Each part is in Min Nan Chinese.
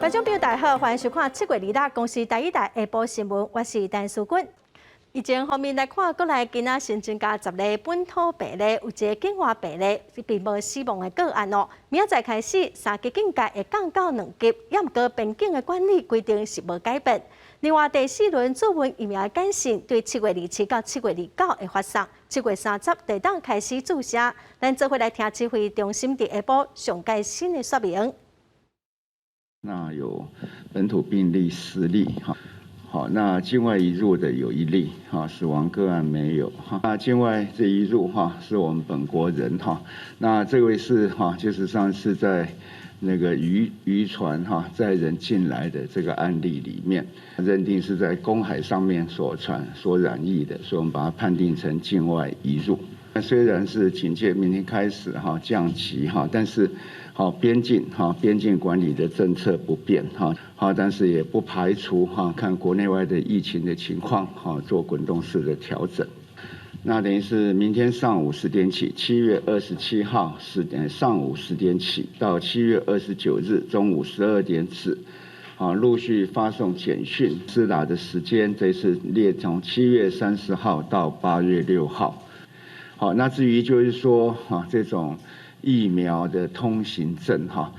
觀眾朋友大家好，歡迎收看7月2日公視台語台下晡新聞，我是陳淑君。疫情方面來看，國內今仔新增加10例本土病例，有一个境外病例並無死亡的個案哦。明仔載開始，三級警戒會降到2級，也毋過邊境的管理規定是無改變。另外，第四輪注文疫苗的簡訊對7月27到7月29會發送，7月30就當開始注射。咱做伙來聽指揮中心佇下晡上蓋新的說明。那有本土病例10例哈。好，那境外移入的有1例，哈，死亡個案沒有，哈。那境外這一入哈，是我們本國人，哈。那這位是哈，就是上次在那個漁船哈載人進來的這個案例裡面，認定是在公海上面所傳所染疫的，所以我們把它判定成境外移入。那雖然是警戒明天開始哈降級哈，但是好邊境哈邊境管理的政策不變哈，好，但是也不排除哈看國內外的疫情的情況哈做滾動式的調整。那等於是明天上午十點起，7月27號10點上午十點起到7月29日中午12點止，好，陸續發送簡訊。施打的時間這次列從7月30號到8月6號。好，那至於就是說哈這種疫苗的通行證哈，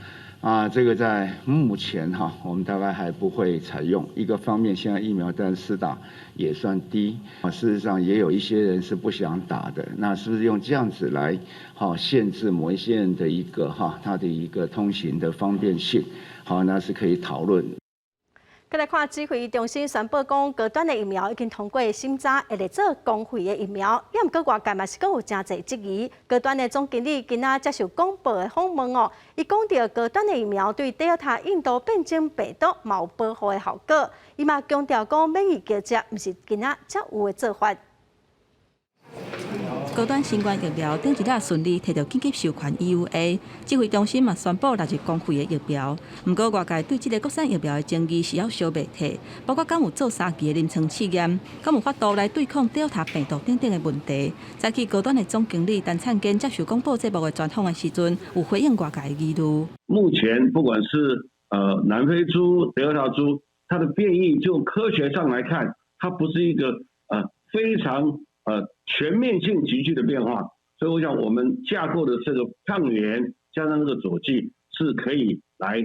啊，這個在目前哈，我們大概還不會採用。一個方面，現在疫苗單施打也算低啊，事實上也有一些人是不想打的。那是不是用這樣子來好限制某一些人的一個哈他的一個通行的方便性？好，那是可以討論。閣來看指揮中心宣布講，高端的疫苗已經通過審查，會列做公費的疫苗。也毋過外界嘛是閣有誠濟質疑。高端的總經理今仔接受廣播的訪問哦，伊講著高端的疫苗對德爾塔印度變種病毒嘛有保護的效果。伊嘛強調講，免疫交接毋是今仔才有的做法。高端新冠疫苗頂一日順利提著緊急授權 EUA，指揮中心嘛宣布納入公費的疫苗。毋過外界對這个國產疫苗的爭議是猶燒袂退，包括敢有做三期的臨床試驗，敢有法度來對抗德爾塔病毒等等的問題。早起高端的總經理陳燦堅接受廣播節目的專訪的時陣，有回應外界的疑慮。目前不管是南非株、德爾塔株，它的變異就科學上來看，它不是一個非常全面性急劇的變化，所以我想我們架構的這個抗原加上這個佐劑是可以來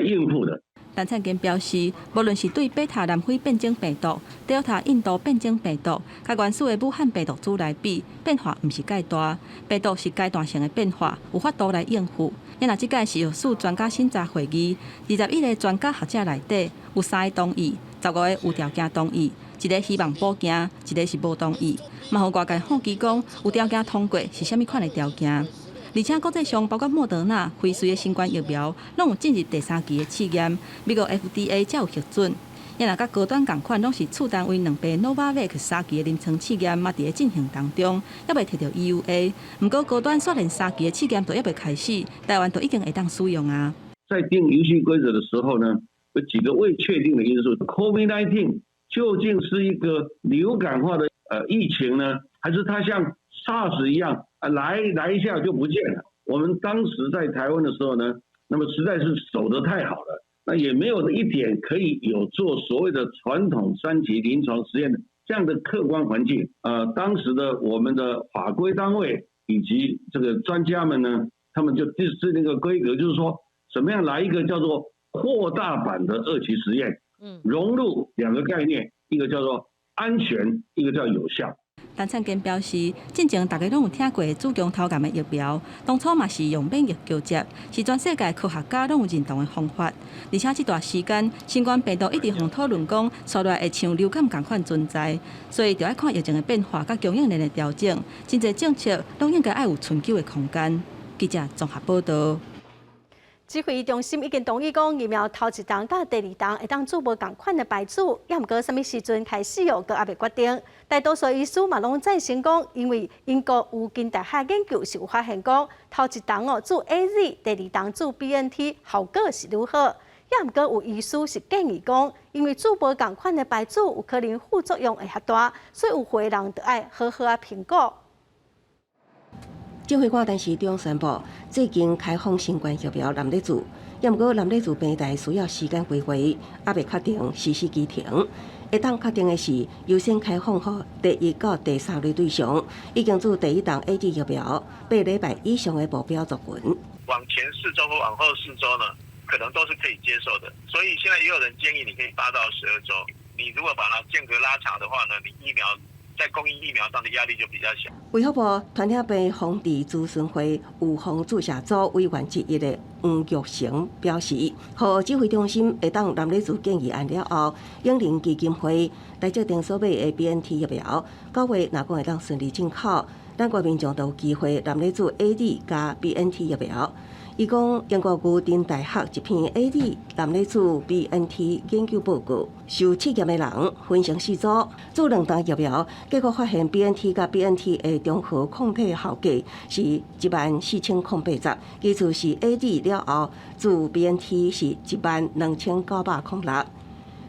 應付的。陳燦堅表示，無論是對貝塔南非變種病毒、德爾塔印度變種病毒，佮原始的武漢病毒株來比，變化毋是蓋大，病毒是階段性的變化，有法度來應付。若這屆是藥署專家審查會議，21個專家學者內底有三个同意，15個有條件同意，一个希望補件，一个是無同意。嘛，予外界好奇講，有條件通過是啥物款的條件？而且國際上包括莫德納、輝瑞的新冠疫苗，攏有進入第三期的試驗，美國 FDA 才有核准。若佮高端仝款，攏是次單位兩倍 Novavax 三期的臨床試驗嘛，佇咧進行當中，猶未提著 EUA。毋過高端煞連三期的試驗都猶未開始，台灣都已經會當使用啊。在定遊戲規則的時候呢，有幾個未確定的因素，COVID-19 究竟是一個流感化的疫情呢，還是它像 SARS 一樣啊來一下就不見了？我們當時在台灣的時候呢，那麼實在是守得太好了，那也沒有一點可以有做所謂的傳統三期臨床實驗的這樣的客觀環境。當時的我們的法規單位以及這個專家們呢，他們就制定個規格，就是說，怎麼樣來一個叫做擴大版的二期實驗，融入兩個概念，一個叫做安全，一個叫有效。陳燦堅表示，進前大家攏有聽過子宮頭癌的疫苗，當初嘛是用免疫橋接，是全世界科學家攏有認同的方法。而且這段時間，新冠病毒一直予討論講，紲落來會像流感仝款存在，所以著愛看疫情的變化佮供應鏈的調整，真濟政策攏應該愛有春秋的空間。記者綜合報道。指揮中心已經同意講，疫苗頭一針佮第二針會當注無仝款的牌子，也毋過啥物時陣開始哦，閣猶未決定。大多數醫師嘛攏贊成講，因為英國牛津大學研究是有發現講，頭一針哦注 AZ，第二針注 BNT 效果是愈好。也毋過有醫師是建議講，因為注無仝款的牌子有可能副作用會較大，所以有歲的人著愛好好仔評估。指揮官陳時中宣布，最近開放新冠疫苗濫咧注，毋過藍麗珠平台需要時間規劃，猶未確定實施期程。會當確定的是，優先開放予第一到第三類對象，已經注第一劑 AZ 疫苗8禮拜以上的目標族群。往前4週或往後4週呢，可能都是可以接受的。所以現在也有人建議你可以8到12週。你如果把它間隔拉長的話呢，你疫苗在供應疫苗上的壓力就比較小。衛福部傳染病防治諮詢會預防注射組委員之一的黃玉成表示，予指揮中心會當藍麗珠建議案了後，永齡基金會台積電所買的 BNT 疫苗，9月若講會當順利進口，咱國民眾都有機會藍麗珠 AZ 加 BNT 疫苗。伊講英國牛津大學一篇 AZ 藍麗珠 BNT 研究報告，受試驗的人分成四組，注兩劑疫苗，結果發現 BNT 佮 BNT 的中和抗體效果是14,080，其次是 AZ 了後注 BNT 是12,906。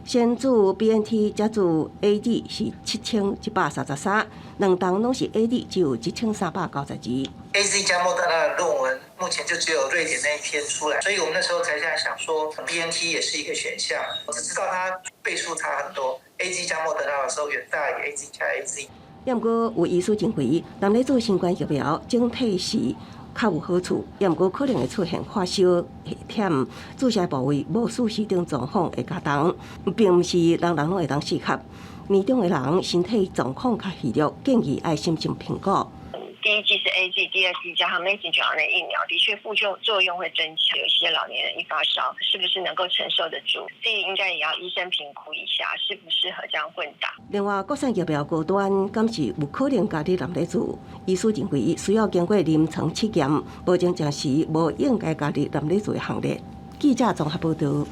先注 BNT，再注 AZ 是7,133，兩劑攏是 AZ，只有1,392。 AZ 加莫德納的論文目前就只有瑞典那一篇出來，所以我們那時候才在想說 BNT 也是一個選項。只知道它倍數差很多，AZ 加莫德納的時候遠大於 AZ 加 AZ。毋過有醫師認為，藍麗珠新冠疫苗整體是較有好處，毋過可能會出現發燒、氣喘、注射部位無舒適等狀況會加重，並毋是人人攏會當適合。年長的人身體狀況較虛弱，建議愛審慎評估。第一劑是 AZ，第二劑加上 messenger RNA 疫苗，的確副作作用會增強。有些老年人一發燒，是不是能夠承受得住？這應該也要醫生評估一下，適不適合這樣混打。另外，國產疫苗高端敢是有可能加入藍麗珠？醫師認為需要經過臨床試驗，目前暫時無應該加入藍麗珠的行列。記者綜合報道。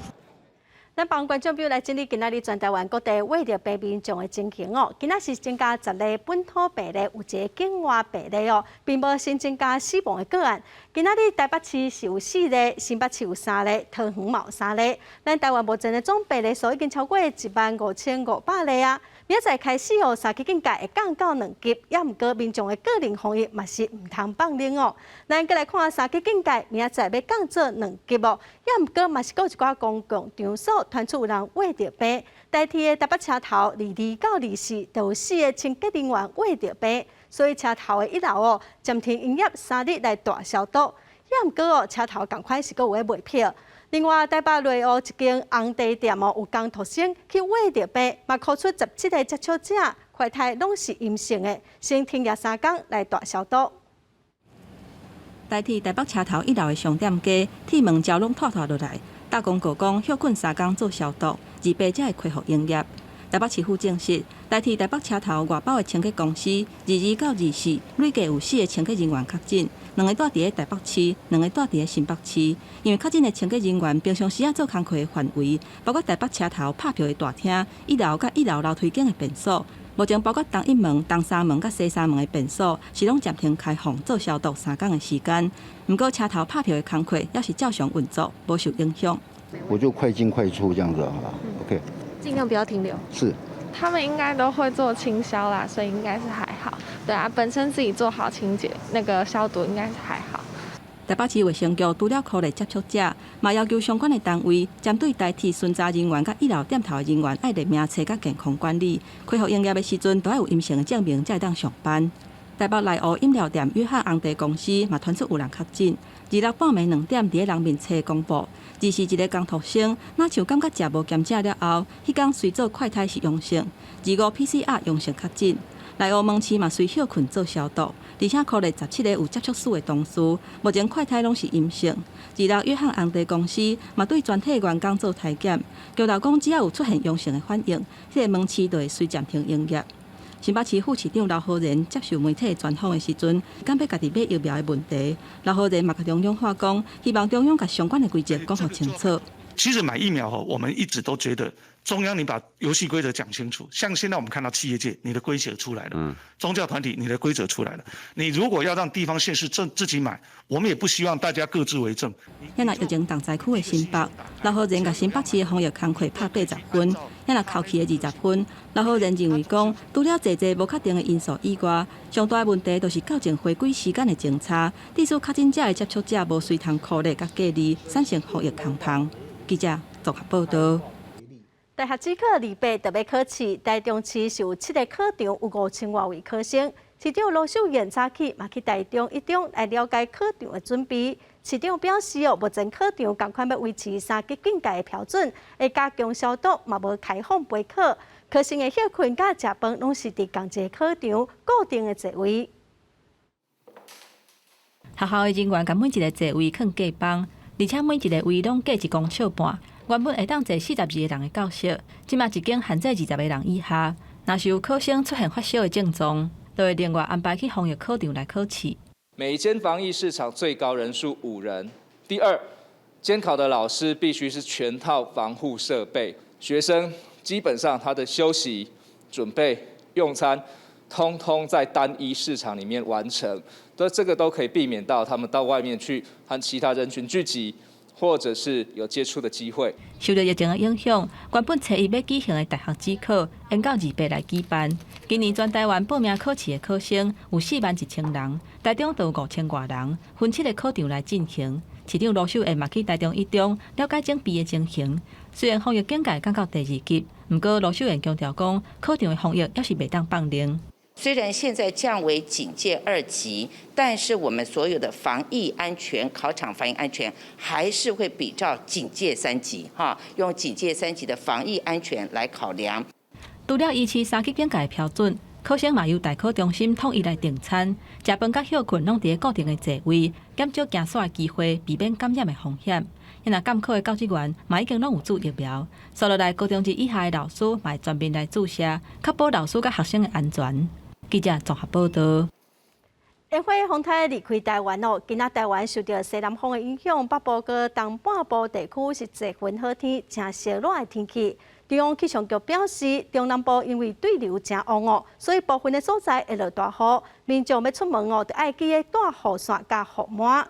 咱幫觀眾朋友來整理今仔日全台灣各地穢著病民眾的情形哦。今仔是增加10例本土病例，有一個境外病例哦，並無新增加死亡的個案。今仔日台北市是有四例，新北市有三例，桃園嘛有三例。咱台灣目前的總病例數已經超過15,500例啊。明仔載開始哦，三級警戒會降到兩級，也毋過民眾的個人防疫嘛是毋通放冷哦。咱閣來看三級警戒，明仔載欲降做兩級哦，也毋過嘛是閣有一寡公共場所傳出有人穢著病。台鐵的台北車頭22到24都有四個清潔人員穢著病，所以車頭的一樓哦暫停營業3日來大消毒。也毋過哦，車頭仝款是閣有咧賣票。另外，台北內湖一間紅茶店哦，有工讀生去穢著病，嘛箍出17個接觸者，快篩攏是陰性的，先停業3工來大消毒。台鐵台北車頭一樓的商店街，鐵門膠攏脫脫落來，搭公告講歇睏3工做消毒，28才會恢復營業。台北市府證實，台鐵台北車頭外包的清潔公司，22到24累計有四個清潔人員確診，兩个蹛佇咧台北市，兩个蹛佇咧新北市。因為確診的清潔人員平常時仔做工課的範圍，包括台北車頭拍票的大廳、一樓佮一樓樓梯間的便所。目前包括東一門、東三門佮西三門的便所是攏暫停開放做消毒3工的時間。毋過車頭拍票的工課猶是照常運作，無受影響。我就快進快出這樣子，好吧？OK。盡量不要停留。是。他們應該都會做清消啦，所以應該是還好。對啊，本身自己做好清潔，那個消毒應該是還好。台北市衛生局除了箍列接觸者，嘛要求相關的單位針對台鐵巡查人員佮一樓店頭的人員愛列名冊佮健康管理，恢復營業的時陣都愛有陰性的證明才會當上班。台北內湖飲料店約翰紅茶公司嘛傳出有人確診，26半暝2點佇咧人面冊公布，24一個工讀生，若像感覺食無鹹食了後，彼工隨做快篩是陽性，25 PCR 陽性確診。內湖門市嘛隨歇睏做消毒，而且箍列17個有接觸史的同事，目前快篩攏是陰性。26約翰紅茶公司嘛對全體員工做篩檢，強調講只要有出現陽性的反應，彼個門市就會隨暫停營業。新北市副市長劉浩然接受媒體專訪的時陣，講欲家己買疫苗的問題，劉浩然嘛共中央話講，希望中央共相關的規則講予清楚。其實買疫苗吼，我們一直都覺得中央你把遊戲規則講清楚。像現在我們看到企業界，你的規則出來了；宗教團體，你的規則出來了。你如果要讓地方縣市政自己買，我們也不希望大家各自為政。遐若疫情重災區的新北，劉浩然共新北市的防疫工課拍80分，遐若扣去的20分。劉浩然認為講，除了濟濟無確定的因素以外，上大的問題就是校正回歸時間的前差，致使確診者的接觸者無隨同隔離佮隔離，產生防疫空縫。記者綜合報道。大學指考2、8就欲考試，台中市是有七个考場，有5000外位考生。市長盧秀燕早起嘛去台中一中來了解考場的準備。市長表示哦，目前考場仝款欲維持三級警戒的標準，會加強消毒，嘛無開放陪考。考生的歇睏佮食飯攏是佇仝一個考場固定的座位。學校的人員共每一个座位囥隔板，而且每一个位攏隔1公尺半。原本會當坐42個人的教室，這馬一間限制20個人以下。若是有考生出現發燒的症狀，就會另外安排去防疫考場來考試。每間防疫試場最高人數5人。第二，監考的老師必須是全套防護設備，學生基本上他的休息、準備、用餐，通通在單一試場裡面完成，都這個都可以避免到他們到外面去和其他人群聚集，或者是有接觸的機會。受著疫情的影響，原本初一欲舉行的大學指考延到2、8來舉辦。今年全台灣報名考試的考生有4萬1千人，台中就有5000外人，分七個考場來進行。市長盧秀燕嘛去台中一中了解準備的情形。雖然防疫警戒降到第二級，毋過盧秀燕強調講，考場的防疫猶是袂當放冗。雖然現在降為警戒2級，但是我們所有的防疫安全、考場防疫安全，還是會比照警戒三級，哈，用警戒三級的防疫安全來考量。除了維持三級警戒標準，考生嘛由大考中心統一來訂餐，食飯佮歇睏攏佇固定的座位，減少行煞的機會，避免感染的風險。若監考的教職員嘛已經攏有注疫苗，紲落來高中職以下的老師嘛會全面來注射，確保老師佮學生的安全。記者綜合報道。煙火風颱離開台灣哦，今仔台灣受著西南風的影響，北部佮東半部地區是濟雲好天，誠燒熱的天氣。中央氣象局表示，中南部因為對流誠旺哦，所以部分的所在會落大雨。民眾欲出門哦，著愛記得帶雨傘佮雨帽。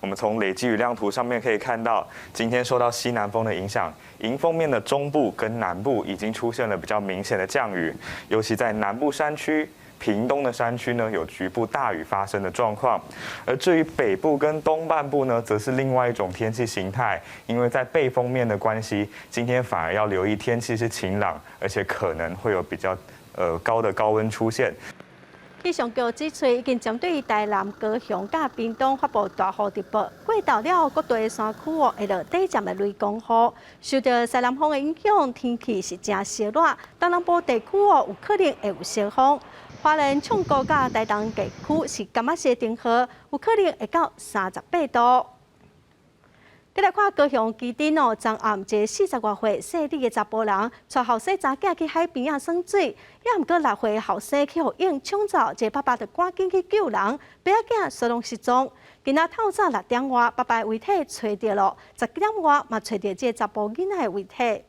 我們從累積雨量圖上面可以看到，今天受到西南風的影響，迎風面的中部跟南部已經出現了比較明顯的降雨，尤其在南部山區、屏東的山區呢，有局部大雨發生的狀況。而至於北部跟東半部呢，則是另外一種天氣形態，因為在背風面的關係，今天反而要留意天氣是晴朗，而且可能會有比較高的高溫出現。氣象局指出，已經針對台南、高雄佮屏東發布大雨特報。過晝了後，各地山區哦會落短暫的雷公雨。受著西南風的影響，天氣是誠燒熱。東南部地區哦有可能會有燒風。花蓮衝高佮台東地區是柑仔色燈號，有可能會到38度。再來看高雄旗津哦，昨暗一个40外歲姓李的查埔人，帶後生查囝去海邊仔耍水，也毋過6歲後生去予湧衝走，這个爸爸就趕緊去救人，爸仔囝煞攏失蹤。今仔透早6點外，爸爸遺體揣著囉，10點外嘛揣著這个查埔囡仔的遺體。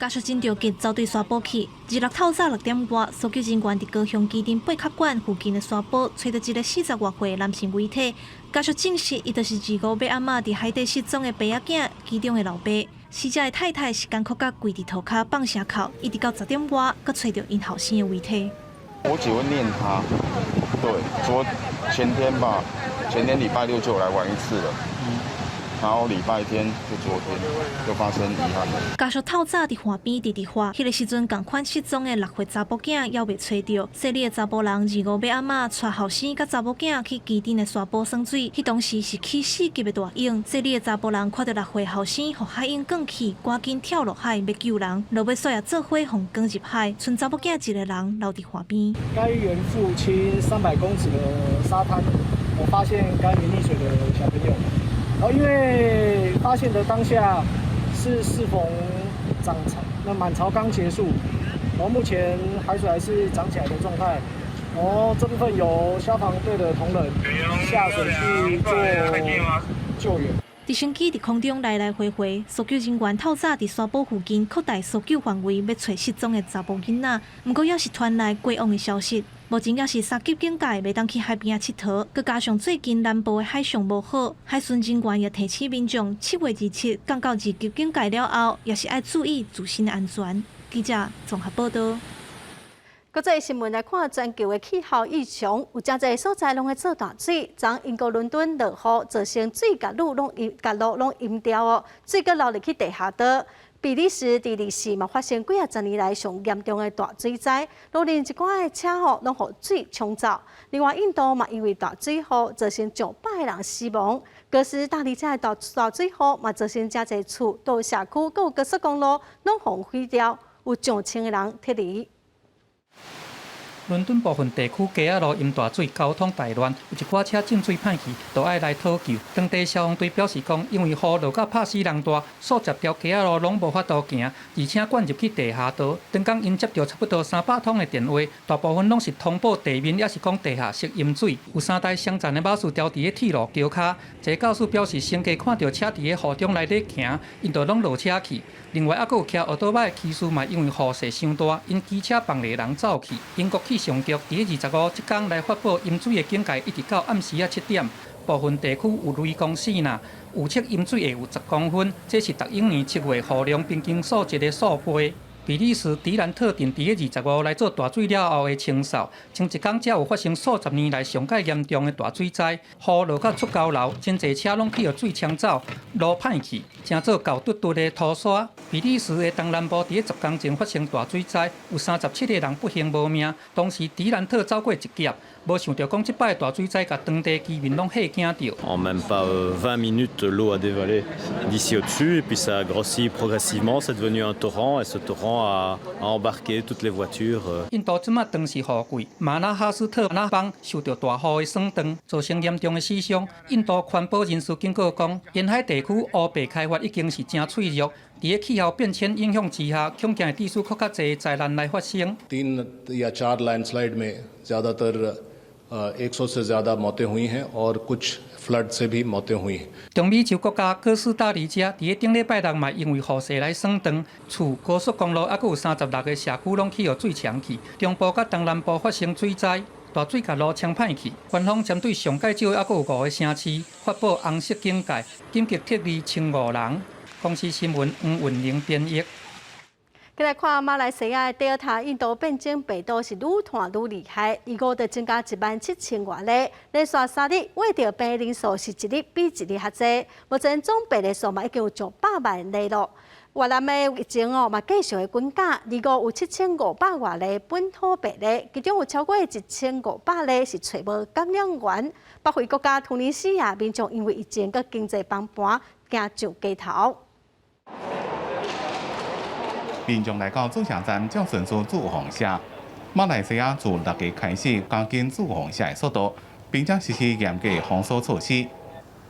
家屬真著急，走對沙埔去。26透早6點外，搜救人員佇高雄旗津貝殼館附近的沙埔，揣著一個40外歲男性遺體。家屬證實，伊就是25尾暗仔佇海底失蹤的爸仔囝其中的老爸。死者的太太是艱苦甲跪佇塗跤放聲哭，一直到10點外，閣揣著𪜶後生的遺體。我只會念他，對，昨前天吧，前天禮拜六就來玩一次了。然後禮拜天就昨天就發生遺憾。家屬透早佇岸邊直直喊，彼个時陣仝款失蹤的6歲查埔囝猶未揣著。姓李的查埔人25尾暗仔帶後生佮查某囝去旗津的沙埔耍水，彼當時是起4級的大湧。姓李的查埔人看著6歲後生予海湧捲去，趕緊跳落海欲救人，落尾煞也做伙予捲入海，賰查某囝一个人留佇岸邊。該原父親300公尺的沙灘，我發現該名溺水的小朋友。然後因為發現的當下是適逢漲潮，那滿潮剛結束，然後目前海水還是漲起來的狀態，然後這部分由消防隊的同仁下水去做救援。直升機佇空中來來回回，搜救人員透早佇沙埔附近擴大搜救範圍，欲揣失蹤的查埔囡仔。毋過，猶是傳來過往的消息，目前猶是三級警戒，袂當去海邊仔𨑨迌。閣加上最近南部的海象無好，海巡人員也提醒民眾，7月27降到二級警戒了後，也是愛注意自身的安全。記者綜合報道。國際新聞來看，全球的氣候異常，有誠濟所在攏咧做大水。昨英國倫敦落雨，造成水共路攏淹，共路攏淹掉哦，水閣流入去地下道。比利時佇二四嘛發生幾仔十年來上嚴重的大水災，路面一寡的車吼攏予水沖走。另外，印度嘛因為大水雨造成上百个人死亡。哥斯達黎加的大大水雨嘛造成誠濟厝、到社區、閣有高速公路攏予毀掉，有上千个人撤離。倫敦部分地區街仔路淹大水，交通大亂，有一寡車進水歹去，都愛來討救。當地消防隊表示講，因為雨落甲拍死人大，數十條街仔路攏無法度行，而且灌入去地下道。當工𪜶接著差不多300通的電話，大部分攏是通報地面，抑是講地下室淹水。有三台傷殘的巴士調佇咧鐵路橋跤，一個駕駛表示，先加看著車佇咧雨中內咧行，𪜶就攏落車去。另外，猶閣有騎奧多擺的騎士嘛，因為雨勢傷大，𪜶機車放袂人走去。英國氣象局佇咧25這工來發布淹水的警戒，一直到暗時仔7點。部分地區有雷公四若，預測淹水會有10公分，這是逐往年7月雨量平均數值的數倍。比利時迪蘭特鎮佇咧25來做大水了後的清掃，前一工才有發生數十年來上蓋嚴重的大水災，雨落甲出高樓，真濟車攏去予水沖走，路歹去，成做厚嘟嘟的塗沙。比利時的東南部佇咧10工前發生大水災，有37個人不幸無命。當時迪蘭特走過一劫，無想著講這擺大水災共當地居民攏嚇驚著。 En même pas 20 minutes, l'eau a dévalé d'ici au-dessus, et puis ça a grossi progressivement, c'est devenu un torrent, et ce torrent a embarqué toutes les voitures. 印度這馬當是雨季，馬拉哈斯特拉邦受著大雨的損斷，造成嚴重的死傷。印度環保人士警告講，沿海地區烏白開發已經是誠脆弱，佇咧氣候變遷影響之下，恐驚會致使閣較濟災難來發生。 तीन या चार landslide में ज़्यादातर 100 से ज़्यादा मौतें हुई हैं और कुछ flood से भी मौतें हुई हैं。中美洲國家哥斯達黎加佇咧頂禮拜六嘛，因為雨勢來損斷厝、高速公路，猶閣有36個社區攏去予水沖去。中部佮東南部發生水災，大水共路沖歹去。官方針對上蓋少猶閣有五個城市發布紅色警戒，緊急撤離1500人。公視新聞黃雲玲編譯。再來看馬來西亞的德爾塔印度變種病毒是愈傳愈厲害，25就增加1.7萬外例，連續3日患著病人數是一日比一日較濟。目前總病例數嘛已經有上百萬例囉。越南的疫情哦嘛繼續的滾價，25有7500外例本土病例，其中有超過1500例是揣無感染源。北非國家突尼西亞民眾因為疫情佮經濟崩盤，驚上街頭。民眾來到注射站照順序注注射。馬來西亞自6月開始加緊注注射的速度，並且實施嚴格封鎖措施。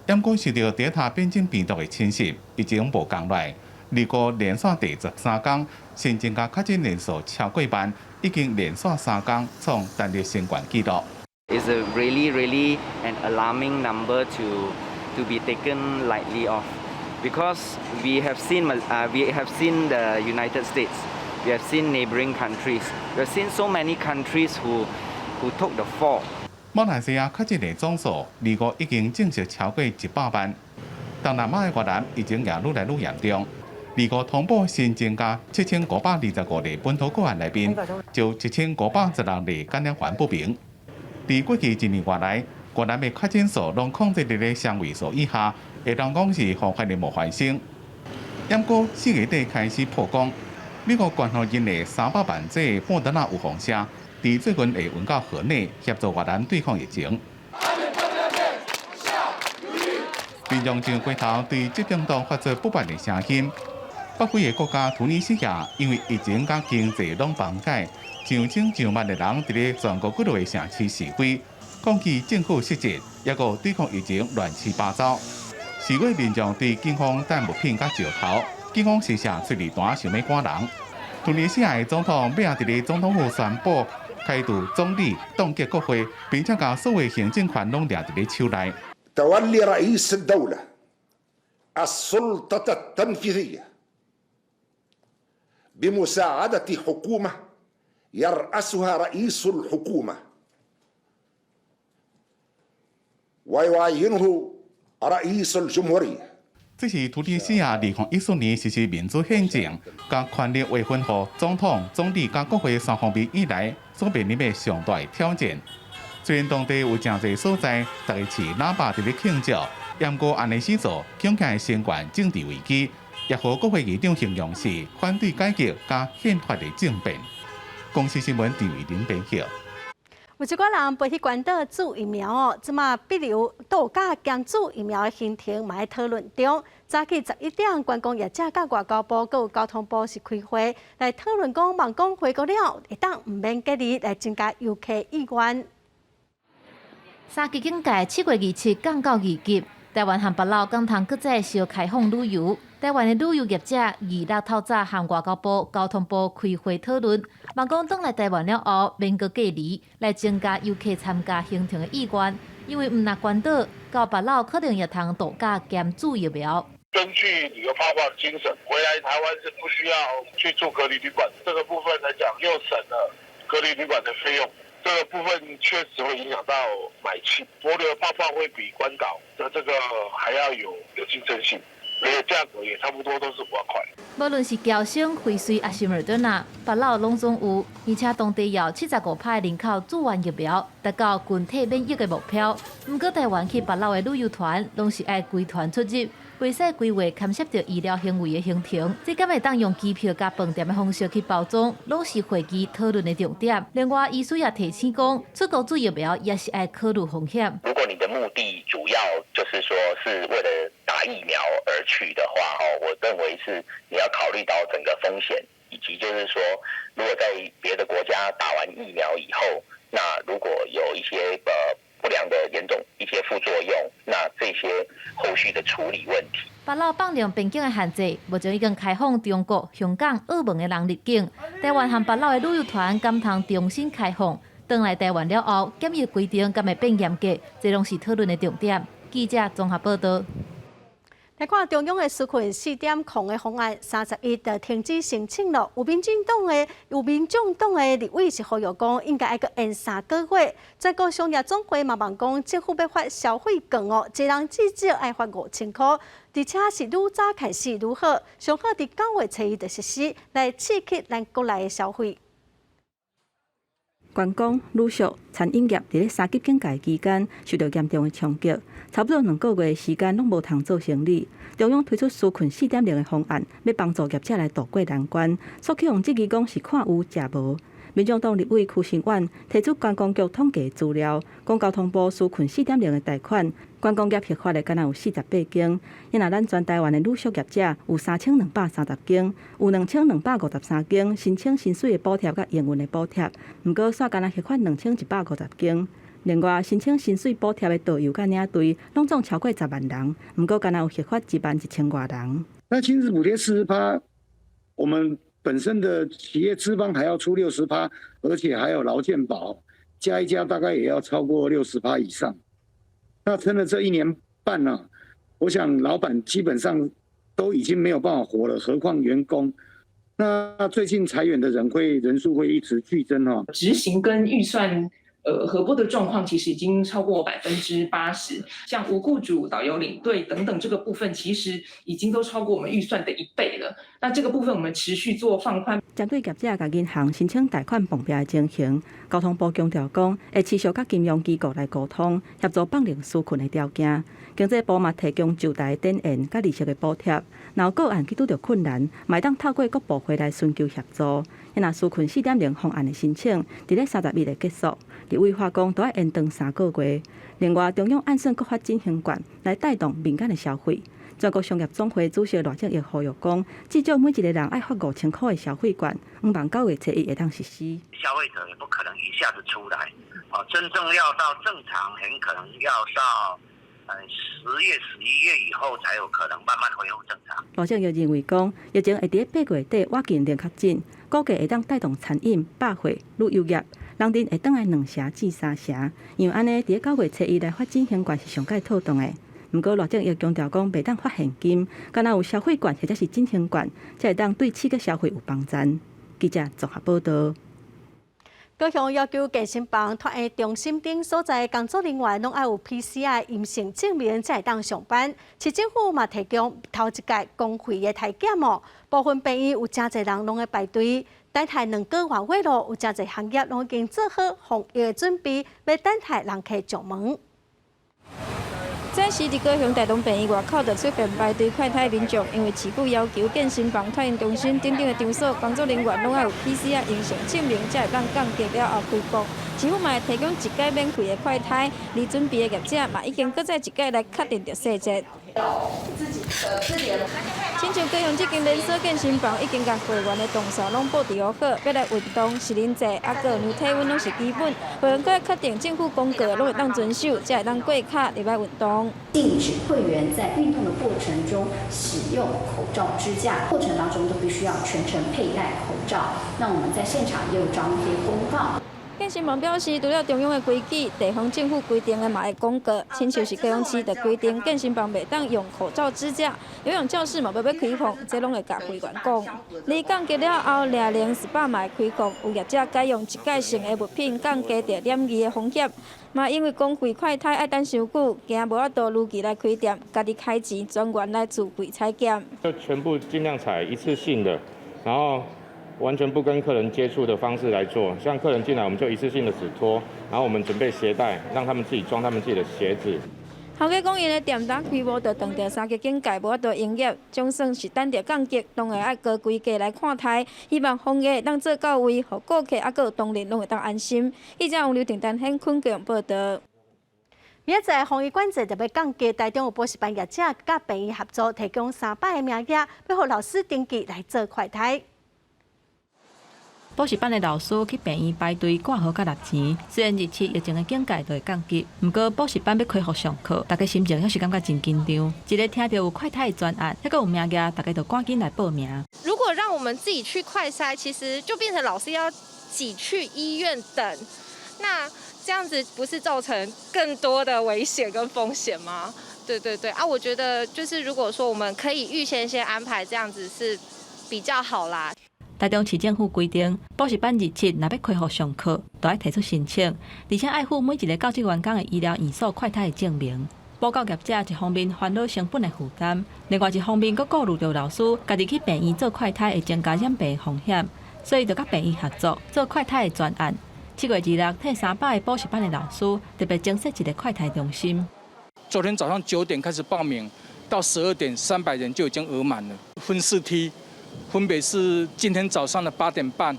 毋過受著德爾塔變種病毒的侵襲，疫情無降落來。25連續第13天，新增加確診人數超過萬，已經連續三工創單日新懸紀錄。 It's a really, really an alarming number to be taken lightly of. Because we have seen the United States, we have seen neighboring countries, we have seen so many countries who took the fall. 馬來西亞確診的總數，25已經正式超過100萬。東南亞的越南疫情也愈來愈嚴重。25通報新增加7525例本土個案內面，就1516例感染源不明。佇過去一年外來，越南的確診數攏控制佇咧雙位數以下，會當講是防範的無發生。毋過4月底開始曝光，美國捐予𪜶的300萬劑莫德納預防射，佇最近會運到河內協助越南對抗疫情。民眾上街頭對執政黨發出不滿的聲音。北非的國家突尼西亞因為疫情佮經濟攏崩解，上千上萬的人佇咧全國各地的城市示威，抗議政府失職，抑閣對抗疫情亂七八糟。示威民眾對警方擲物品佮石頭，警方試射催淚彈，想欲趕人。突尼西亞的總統欲佇咧總統府宣布開除總理、凍結國會，並且共所有行政權攏掠佇咧手內。 تولي رئيس الدولة السلطة التنفيذية بمساعدة حكومة يرأسها رئيس الحكومة ويعينه رئيس الجمهورية。這是突尼西亞2014年實施民主憲政，將權力劃分予總統、總理佮國會三方面以來，所面臨的上大挑戰。雖然當地有誠濟所在，逐家飼喇叭佇咧慶祝，毋過按呢勢做，恐驚會升懸政治危機，也予國會議長形容是反對改革佮憲法的政變。公視新聞陳偉林編輯。有一寡人飛去關島注疫苗哦，這馬帛琉度假兼注疫苗的行程嘛佇討論中。早起11點，觀光業者佮外交部、閣有交通部是開會來討論，講望講回國了會當毋免隔離，來增加遊客意願。三級警戒7月27降到2級，台灣和帛琉敢通閣再相開放旅遊。台灣的旅遊業者26透早和外交部、交通部開會討論，望講轉來台灣了後，免閣隔離，來增加遊客參加行程的意願。因為毋但關島到帛琉可能也通度假兼注疫苗。根據旅遊泡泡的精神，回來台灣是不需要去住隔離旅館，這個部分來講又省了隔離旅館的費用。這個部分確實會影響到買氣，帛琉泡泡會比關島的這個還要有競爭性，而且價格也差不多都是5萬塊。無論是僑生、輝瑞抑是莫德納，帛琉攏總有，而且當地有75%人口注完疫苗，達到群體免疫的目標。毋過台灣去帛琉的旅遊團，攏是愛規團出入，袂使規劃牽涉著醫療行為的行程。這敢會當用機票佮飯店的方式去包裝，攏是會議討論的重點。另外，醫師也提醒講，出國注疫苗也是愛考慮風險。如果你的目的主要就是說是為了打疫苗而去的話，哦，我認為是你要考慮到整個風險，以及就是說，如果在別的國家打完疫苗以後，那如果有一些不良的嚴重一些副作用，那這些後續的處理問題。帛琉放寬邊境的限制，目前已經開放中國、香港、澳門的人入境。台灣和帛琉的旅遊團敢通重新開放，轉來台灣了後，檢疫規定敢會變嚴格，這攏是討論的重點。記者綜合報道。來看中央的紓困4.0的方案，31就停止申請了。有民眾黨的立委是呼籲講，應該愛閣延3個月。全國商業總會嘛望講，政府欲發消費券哦，一人至少愛發5000箍，而且是愈早開始愈好，上好佇9月初一就實施，來刺激咱國內的消費。觀光、旅宿、餐飲業佇咧三級警戒期間受到嚴重的衝擊，差不多2個月時間攏無通做生理。中央推出紓困4.0的方案，欲幫助業者來渡過難關。所去予質疑講是看有食無。民眾黨立委柯興遠提出觀光局統計資料，講交通部紓困四點零的貸款，觀光業核發的敢若有48間。因若咱全台灣的旅宿業者有3230間，有2253間申請薪水的補貼佮營運的補貼，毋過煞干焦核發2150間。另外，申請薪水補貼的導遊佮領隊，攏總超過10萬人，毋過干焦有核發1萬1千外人。那薪資補貼40%，我們本身的企業資方還要出60%，而且還有勞健保，加一加大概也要超過60%以上。那撐了這一年半呢，我想老闆基本上都已經沒有辦法活了，何況員工？那最近裁員的人數會一直劇增哦。執行跟預算核撥的狀況其實已經超過80%，像無雇主導遊領隊等等這個部分，其實已經都超過我們預算的一倍了。那這個部分我們持續做放寬。針對業者共銀行申請貸款綁票的情形，交通部強調講，會持續佮金融機構來溝通，協助放寬紓困的條件。經濟部嘛提供就貸展延佮利息的補貼，若有個案去拄著困難，嘛會當透過各部會來尋求協助。若紓困4.0方案的申請，佇咧31日結束。立委話講都愛延長3個月。另外，中央按算閣發振興券來帶動民間的消費。全國商業總會主席賴正鎰呼籲講，至少每一個人愛發5000箍的消費券，向望9月初一會當實施。消費者也不可能一下子出來，哦，真正要到正常，很可能要到10月、11月以後才有可能慢慢恢復正常。賴正鎰認為講，疫情會佇8月底倚近零確診，估計會當帶動餐飲、百貨、旅遊業，人陣會轉來2成至3成，因為按呢，佇咧9月初一來發振興券是上蓋妥當的。毋過賴正鎰強調講，袂當發現金，敢若有消費券或者是振興券，才會當對刺激消費有幫助。記者綜合報導。高雄要求健身房、托嬰中心等所在工作人員攏愛有 PCR 陰性證明，才會當上班。市政府嘛提供頭一屆公費的篩檢哦，部分病院有誠濟人攏咧排隊，等待2個外月咯，有誠濟行業攏已經做好防疫的準備，欲等待人客上門。這是佇高雄大同病院外口就出現排隊快篩民眾，因為市府要求健身房、托嬰中心等等的場所工作人員攏愛有 PCR 陰性證明，才會當降級了後開放。市府嘛會提供一屆免費的快篩，而準備的業者嘛已經閣再一屆來確認著細節。親像高雄這間連鎖健身房已經共會員的動線攏布置好，欲來運動、實聯制，啊，閣量體溫攏是基本。會員閣愛確定政府公告攏會當遵守，才會當過卡入來運動。禁止會員在運動的過程中使用口罩支架，過程當中都必須要全程佩戴口罩。那我們在現場也有張貼公告。健身房表示，除了中央的規矩，地方政府規定的嘛會公告。親像是高雄市就規定，健身房袂當用口罩支架，游泳教室嘛欲開放，這攏會共會員講。而降級了後，樂齡 SPA 嘛會開放，有業者改用一屆性的物品，降低著染疫的風險。嘛因為公費快篩愛等傷久，驚無法度如期來開店，家己開錢專員來自費採檢。就全部盡量採一次性的，然後完全不跟客人接觸的方式來做，像客人進來，我們就一次性的紙拖，然後我們準備鞋帶，讓他們自己裝他們自己的鞋子。頭家講，𪜶的店當規模就斷著三級警戒，無法度營業，總算是等著降級，當然愛高規格來看待，希望防疫當做到位，予顧客猶閣有同仁攏會當安心。記者王劉婷、陳顯坤高雄報導。明仔載防疫管制就欲降級，台中有補習班業者佮病院合作，提供300個名額，欲予老師登記來做快篩。補習班的老師去病院排隊掛號佮納錢，雖然27疫情的警戒就會降級，毋過補習班欲恢復上課，大家心情猶是感覺真緊張。一个聽著有快篩的專案，猶閣有名額，大家就趕緊來報名。如果讓我們自己去快篩，其實就變成老師要擠去醫院等，那這樣子不是造成更多的危險跟風險嗎？對對對，啊，我覺得就是如果說我們可以預先先安排，這樣子是比較好啦。台中市政府規定，補習班27若欲恢復上課，就愛提出申請，而且愛附每一个教職員工的醫療院所快篩的證明。補教業者一方面煩惱成本的負擔，另外一方面閣顧慮著老師家己去病院做快篩會增加染病的風險，所以就佮病院合作做快篩的專案。7月26，替300個補習班的老師特別增設一个快篩中心。昨天早上9點開始報名，到12點300人就已經額滿了，分四梯。分別是今天早上的8點半，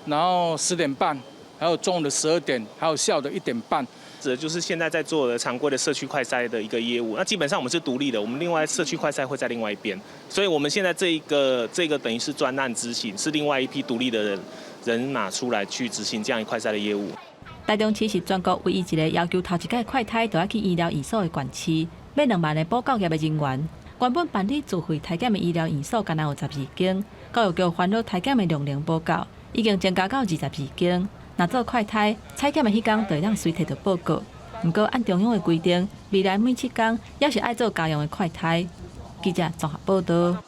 然後10點半，還有中午的12點，還有下午的1點半。指的就是現在在做的常規的社區快篩的一個業務。那基本上我們是獨立的，我們另外社區快篩會在另外一邊。所以我們現在這一個等於是專案執行，是另外一批獨立的人馬出來去執行這樣一快篩的業務。台中市是全國唯一一个要求頭一擺快篩就愛去醫療院所的縣市，欲2萬个補教業的人員。原本辦理自費篩檢的醫療院所，干焦有12間，教育局煩惱篩檢的量能無夠，已經增加到22間。若做快篩，採檢的彼工就會當隨提著報告。毋過按中央的規定，未來每7工猶是愛做家用的快篩。記者綜合報導。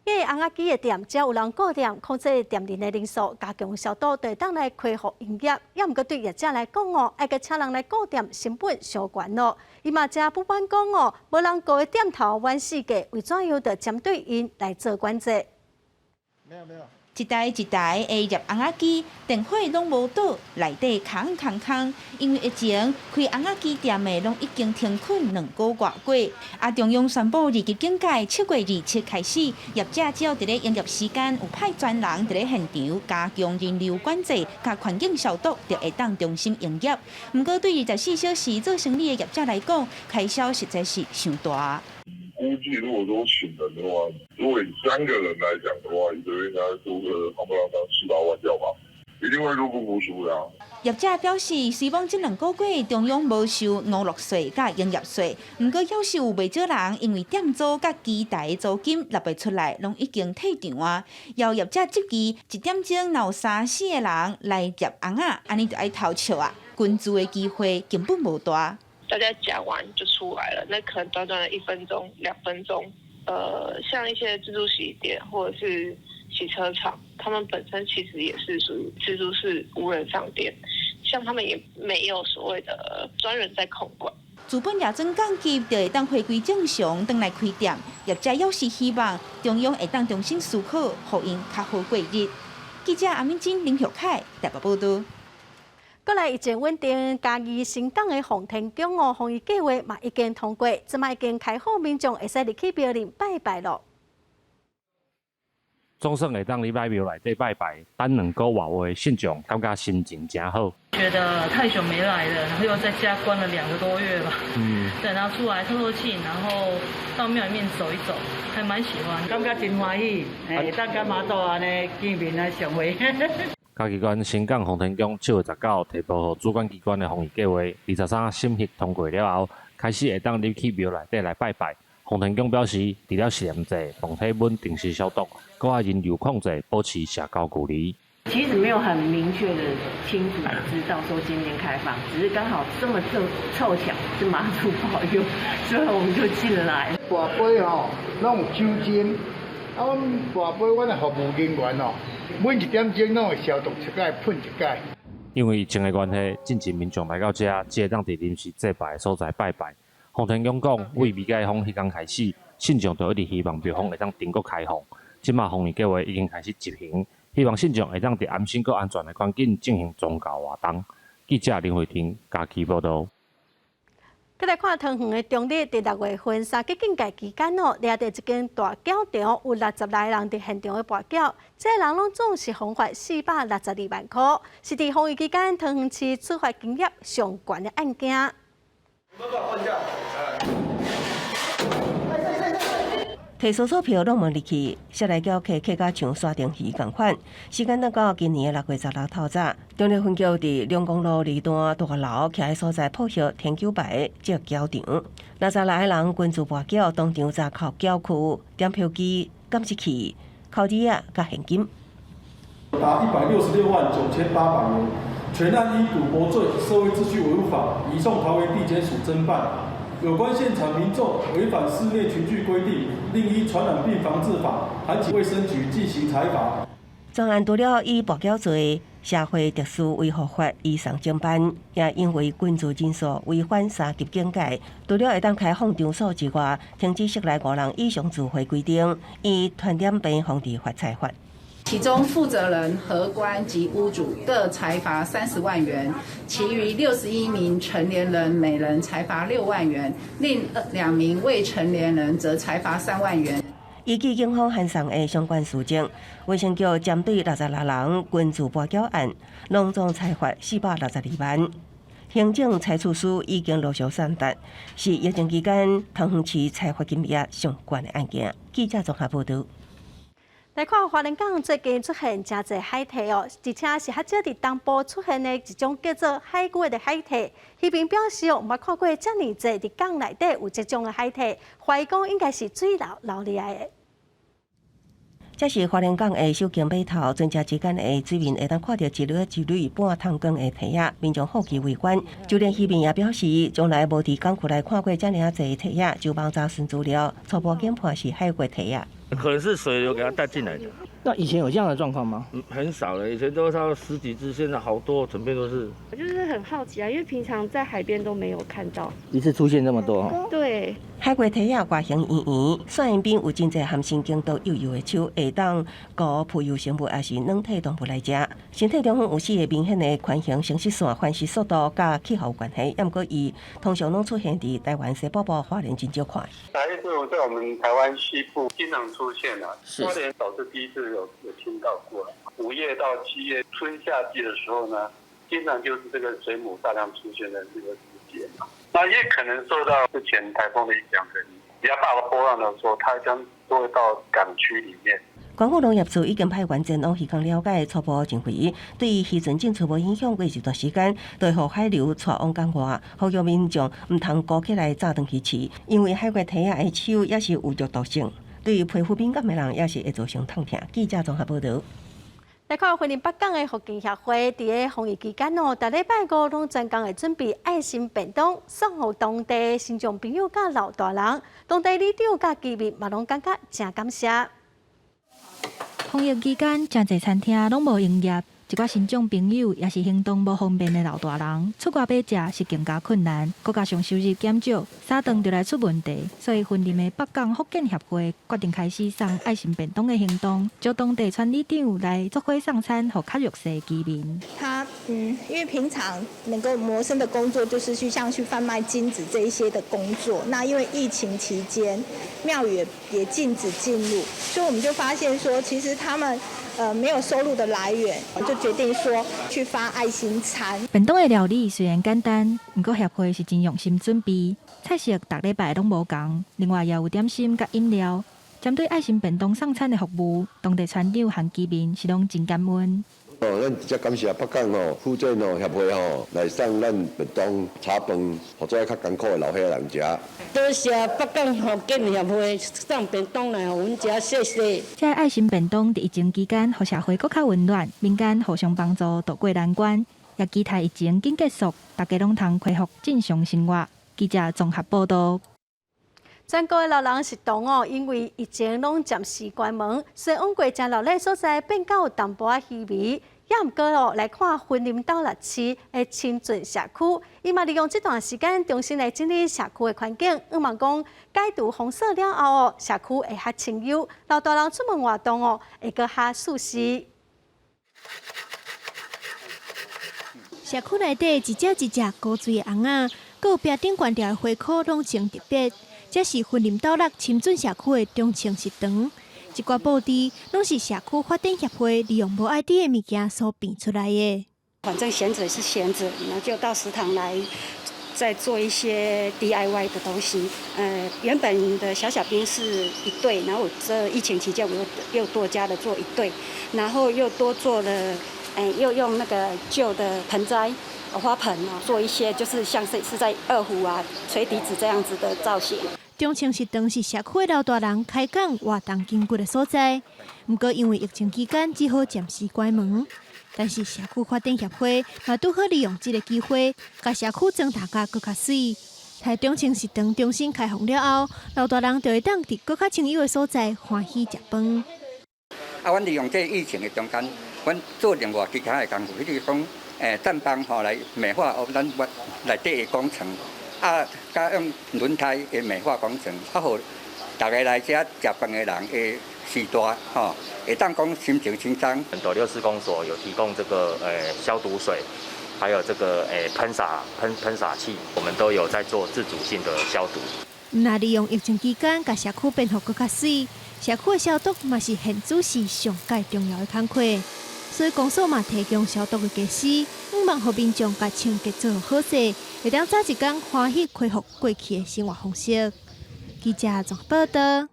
因為甕仔機的店，只要有人顧店，控制店內的人數，加強消毒，就會當來恢復營業。猶毋過對業者來講哦，愛閣請人來顧店，成本傷懸咯。伊嘛誠不滿講哦，無人顧的店頭阮四界，為怎樣就針對𪜶來做管制？沒有沒有。一台一台的摺甕仔機，電火攏無倒，內底空空空。因為疫情開甕仔機店的攏已經停睏2個外過。啊，中央宣布二級警戒，7月27開始，業者只要佇咧營業時間有派專人佇咧現場加強人流管制、佮環境消毒，就會當重新營業。毋過對24小時做生意的業者來講，開銷實在是傷大。估計如果說請人的話，如果以三個人來講的話，一個月應該租個夯不啷當七八萬掉吧，一定會入不敷出的。業者表示，雖罔這2個月中央無收娛樂稅佮營業稅，毋過猶是有袂少人因為店租佮機台租金納袂出來，攏已經退場啊。有業者質疑，一點鐘若有三四個人來摺甕仔，按呢就愛偷笑啊，均資的機會根本無大。大家講完就出來了，那可能短短的1分鐘、2分鐘，像一些自助洗衣店或者是洗車場，他們本身其實也是屬於自助式無人商店，像他們也沒有所謂的專人在控管。資本業準降級，就會當回歸正常，轉來開店。業者猶是希望中央會當重新思考，予𪜶較好過日。記者阿敏珍、林玉凱台北報道。過來疫情穩定，嘉義新港的奉天宮哦，防疫計劃嘛已經通過，這擺已經開放民眾會使入去廟裡拜拜囉。總算會當入來廟內底拜拜，等2個外的信眾感覺心情誠好。覺得太久沒來了，然後又在家關了2個多月吧。對，然後出來透透氣，然後到廟裡面走一走，還蠻喜歡。感覺真歡喜，會當佮媽祖按呢見面啊相會。嘉義縣新港奉天宮7月19提報予主管機關的防疫計劃，23審核通過了後，開始會當入去廟內底來拜拜。奉天宮表示，除了實驗制、量體溫定時消毒，閣愛人流控制，保持社交距離。其實沒有很明確的、清楚的知道說今天開放，只是剛好這麼湊巧是媽祖保佑，所以我們就進來。跋杯吼，攏有酒精，啊，阮跋杯，阮的服務人員哦，每一點鐘攏會消毒一擺，噴一擺。因為疫情的關係，進前民眾來到遮，只會當佇臨時祭拜的所在拜拜。奉天宮講，為未解封彼工開始，信眾就一直希望廟方會當重閣開放。這馬防疫計劃已經開始執行，希望信眾會當佇安心閣安全的環境進行宗教活動。記者林慧婷嘉義報導。閣來看桃園的中壢，佇6月份三級警戒期間哦，掠著一間大轎場，有60來人佇現場咧跋筊，這个人攏總是予罰462萬箍，是佇防疫期間桃園市處罰金額上懸的案件。提索索票攏無入去，室內轎客客甲像沙丁魚仝款。時間等到今年的6月16透早，中壢分局佇龍宮路二段大樓徛的所在破曉天九牌這轎場，66個人群聚跋筊，當場查扣轎區、點票機、監視器、口紙仔佮現金，達166萬9800元。全案依賭博罪、社會秩序維護法移送桃園地檢署偵辦。有關現場民眾違反室內群聚規定，另依傳染病防治法，函請衛生局進行裁罰。專案除了以跋筊罪、社會秩序維護法移送偵辦，也因為群聚人數違反三級警戒，除了會當開放場所之外，停止室內五人以上聚會規定，以傳染病防治法裁罰。其中負責人、荷官及屋主各裁罰30萬元，其餘61名成年人每人裁罰6萬元，另2名未成年人則裁罰3萬元。依據警方函送的相關書證，衛生局針對66人群聚跋筊案，攏總裁罰462萬。行政裁處書已經陸續送達，是疫情期間桃園市裁罰金額上懸的案件。記者綜合報導。來看花蓮港最近出現誠濟海蛻哦，而且是較少佇東部出現的一種叫做海龜的海蛻。漁民表示哦，毋捌看過遮爾濟佇港內底有這種的海蛻，懷疑講應該是水流流入來的。這是花蓮港的首間碼頭，船隻之間的水面會當看著一縷一縷半透光的蛻仔，民眾好奇圍觀。就連漁民也表示，從來無佇港區內看過遮爾濟蛻仔，就網查詢資料，初步研判是海月蛻仔。可能是水流給它帶進來的。那以前有這樣的狀況嗎？嗯，很少了，以前都差不多十幾隻，現在好多，整片都是。我就是很好奇啊，因為平常在海邊都沒有看到。一次出現這麼多？對。海月蛻仔外形圓圓，線邊有真濟含神經毒幼幼的手，會當孤浮游生物抑是軟體動物來食。身體中有四個明顯的環形生殖線，繁殖速度佮氣候有關係，毋過伊通常攏出現佇台灣西北部花蓮真少看。海月在我們台灣西部經常出現啊，花蓮倒是第一次有聽到過。5月到7月春夏季的時候呢，經常就是這個水母大量出現的這個時節嘛。那也可能受到之前颱風的影響，比較大的波浪的時候，它將都會到港區裡面。縣府農業處已經派員前往漁港了解，初步認為對漁船進出無影響，過一段時間就會予海流帶往港外，呼籲民眾毋通孤起來炸轉去飼，因為海月蛻仔的手也是有著毒性，對於皮膚敏感的人也是會造成痛疼。記者綜合報導。來看雲林北港的福建協會，佇咧防疫期間哦，逐禮拜五攏專工會準備愛心便當，送予當地身障朋友佮老大人，當地里長佮居民嘛攏感覺誠感謝。防疫期間，誠濟餐廳攏無營業，一寡身障朋友抑是行動無方便的老大人，出外買食是更加困難。閣加上收入減少，三頓就來出問題，所以雲林的北港福建協會決定開始送愛心便當的行動，招當地村里長來做伙送餐，予較弱勢的居民。他因為平常能夠謀生的工作就是去像去販賣金子這一些的工作，那因為疫情期間廟宇也禁止進入，所以我們就發現說，其實他們沒有收入的來源，就決定說去發愛心餐。便當的料理雖然簡單，毋過協會是真用心準備，菜色逐禮拜攏無仝，另外也有點心佮飲料。針對愛心便當送餐的服務，當地村長和居民是攏真感恩。哦，咱直接感謝北港吼福建吼協會吼來送咱便當炒飯，予遮較艱苦的老歲仔人食。多謝北港福建協會送便當來予阮食，謝謝。這愛心便當佇疫情期間，予社會閣較溫暖，民間互相幫助渡過難關，也期待疫情緊結束，大家攏通恢復正常生活。記者綜合報道。全國的老人食堂哦，因為疫情攏暫時關門，所以往過誠熱的所在變較有淡薄仔稀微。也毋過哦，來看雲林斗六市的深圳社區，伊嘛利用這段時間重新來整理社區的環境，向望講解除封鎖了後哦，社區會較清幽，老大人出門活動哦，會閣較舒適。社區內底一隻一隻古錐的尪仔，閣有壁頂懸吊的花箍，攏真特別。這是雲林斗六深圳社區的中清食堂，這寡布置攏是社區發展協會利用無愛佇的物件所變出來的。反正閒著是閒著，那就到食堂來再做一些 DIY 的東西。原本的小小兵是一對，然後我這疫情期間我又多加了做一對，然後又多做了，又用那個舊的盆栽。花盆啊，做一些就是像是在二胡啊、吹笛子這樣子的造型。中清食堂是社區的老大人開講活動筋骨的所在，毋過因為疫情期間只好暫時關門。但是社區發展協會嘛拄好利用這個機會，共社區裝飾甲閣較媠。在中清食堂重新開放了後，老大人就會當佇閣較清幽的所在歡喜食飯。啊，阮利用這疫情的中間，阮做另外其他的工夫，比如講。棧板吼來美化哦，咱內底的工程，啊，佮用輪胎的美化工程，啊，予逐家來遮食飯的人的時段吼，會當講心情輕鬆。斗六市公所有提供這個消毒水，還有這個噴灑器，我們都有在做自主性的消毒。若利用疫情期間，共社區變予閣較媠，社區的消毒嘛是現主時上蓋重要的工課。所以公所嘛提供消毒的家私，向望予民眾共清潔做好勢，會當早一工歡喜恢復過去的生活方式。記者綜合報道。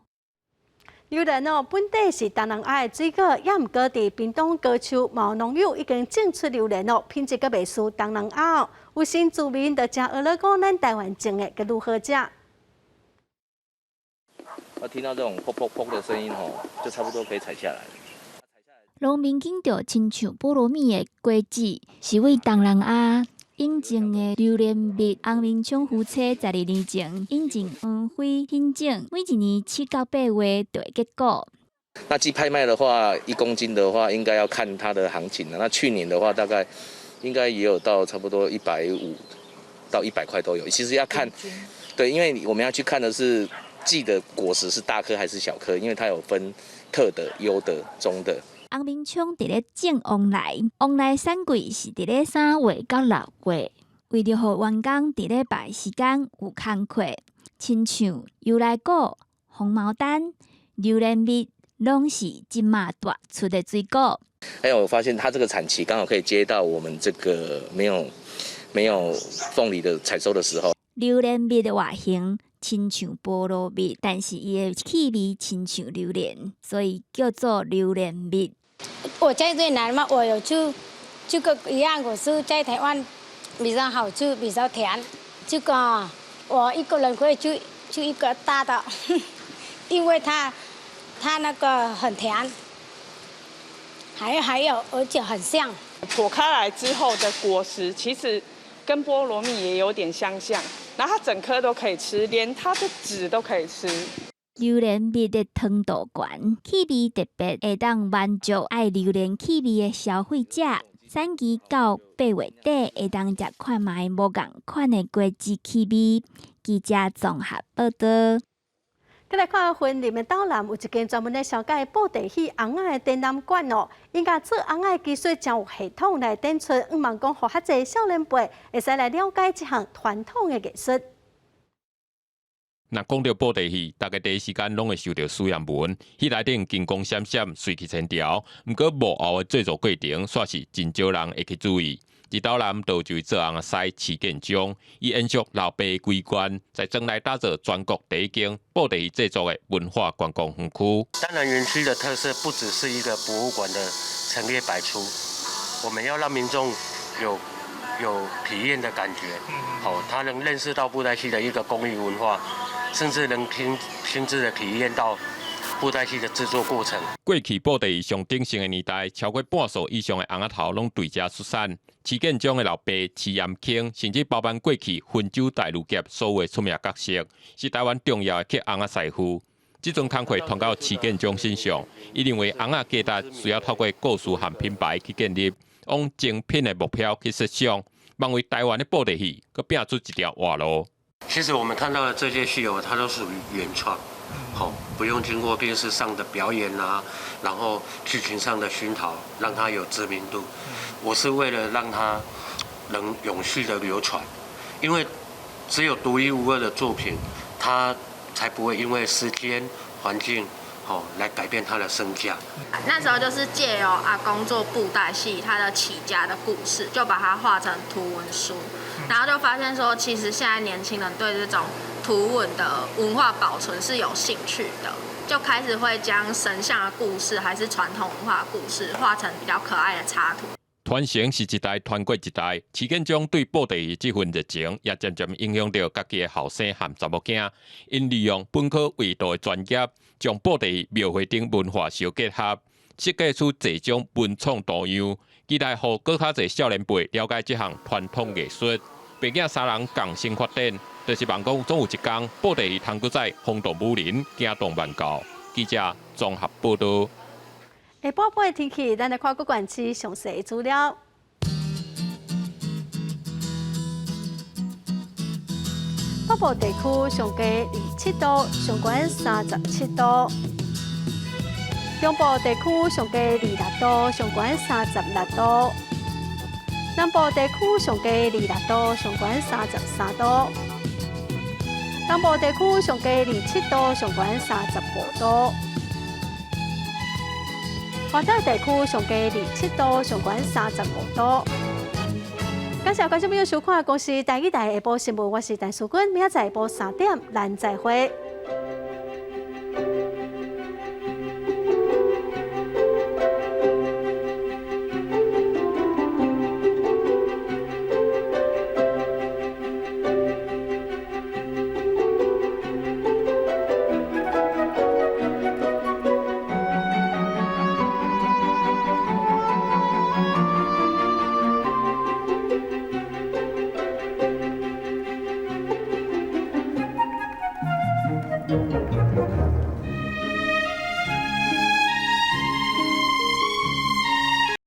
榴蓮哦，本底是東南亞的水果，也毋過佇屏東高丘嘛有農友已經種出榴蓮哦，品質閣袂輸東南亞。有新住民就誠呵咾講，咱台灣種的閣愈好食。我聽到這種噗噗噗的聲音吼，就差不多可以採下來。農民見著親像菠蘿蜜的果子，是對東南亞引進的榴蓮蜜。洪明聰夫妻12年前引進黃輝品種，每一年7到8月就會結果。那寄拍賣的話，1公斤的話，應該要看它的行情。那去年的話，大概應該也有到差不多150到100塊都有。其實要看，對，因為我們要去看的是寄的果實是大顆還是小顆，因為它有分特的、優的、中的。洪明聰佇咧種旺來，旺來產季是佇咧3月到6月，為著予員工佇禮拜時間有工課，親像油來果、紅毛丹、榴蓮蜜，攏是這馬大出的水果。還有我發現，它這個產期剛好可以接到我們這個沒有鳳梨的採收的時候。榴蓮蜜的外形親像菠蘿蜜，但是伊的氣味親像榴蓮，所以叫做榴蓮蜜。我在越南嘛，我有吃這個一樣，我是在台灣比較好吃，比較甜。這個我一個人可以吃一個大的，因為它那個很甜，還有，而且很像。剖開來之後的果實，其實跟菠蘿蜜也有點相像。然後它整顆都可以吃，連它的籽都可以吃。榴蓮蜜的糖度懸，氣味特別，會當滿足愛榴蓮氣味的消費者。產期到8月底，會當食看覓無仝款的果子氣味。記者綜合報導。閣來看雲林的斗南有一間專門咧銷解布袋戲尪仔的展覽館哦，𪜶共做尪仔的技術誠有系統來展出，向望講予較濟少年輩會使來了解這項傳統的藝術。若講著布袋戲，大家第一時間攏會想著蘇艷文，戲內頂金光閃閃、水氣千條。毋過幕後的製作過程，煞是真少人會去注意。佇斗南就有一位做尪仔師徐建章，伊延續老爸的規範，在將來打造全國第一間布袋戲製作的文化觀光園區。當然，園區的特色不只是一個博物館的陳列擺出，我們要讓民眾有體驗的感覺，好，他能認識到布袋戲的一個工藝文化。甚至能親自的體驗到布袋戲的製作過程。過去布袋戲上鼎盛的年代，超過半數以上的尪仔頭攏對遮出產。徐建章的老爸徐延慶，甚至包辦過去溫州大呂俠所有的出名角色，是台灣重要的刻尪仔師傅。這陣工課傳到徐建章身上，伊認為尪仔價值需要透過故事和品牌去建立，往精品的目標去設想，望為台灣的布袋戲閣拼出一條活路。其實我們看到的這些戲偶，它都屬於原創，好，不用經過電視上的表演啊，然後劇情上的熏陶，讓它有知名度。我是為了讓它能永續的流傳，因為只有獨一無二的作品，它才不會因為時間、環境，好來改變它的身價。那時候就是借由阿公做布袋戲，他的起家的故事，就把它畫成圖文書。然後就發現說，其實現在年輕人對這種圖文的文化保存是有興趣的，就開始會將神像的故事還是傳統文化的故事畫成比較可愛的插圖。傳承是一代傳過一代，徐建章對布袋戲這份熱情，也漸漸影響著家己的後生和查某囝。𪜶利用本科畫圖的專業，將布袋戲廟會等文化相結合，設計出這種文創圖樣，期待予閣較濟少年輩了解這項傳統藝術。爸囝三人仝心發展，就是望講總有一天，布袋戲通閣再轟動武林，驚動萬教。記者綜合報導。下晡晡的天氣，咱來看各縣市詳細的資料。北部地區上低27度，上懸37度；中部地區上低26度，上懸36度；南部地區上低26度，上懸33度；東部地區上低27度，上懸35度。華東地區上低27度，上懸35度。感謝觀眾朋友收看《公視台語台》下晡新聞，我是陳淑君，明仔載下晡3點，咱再會。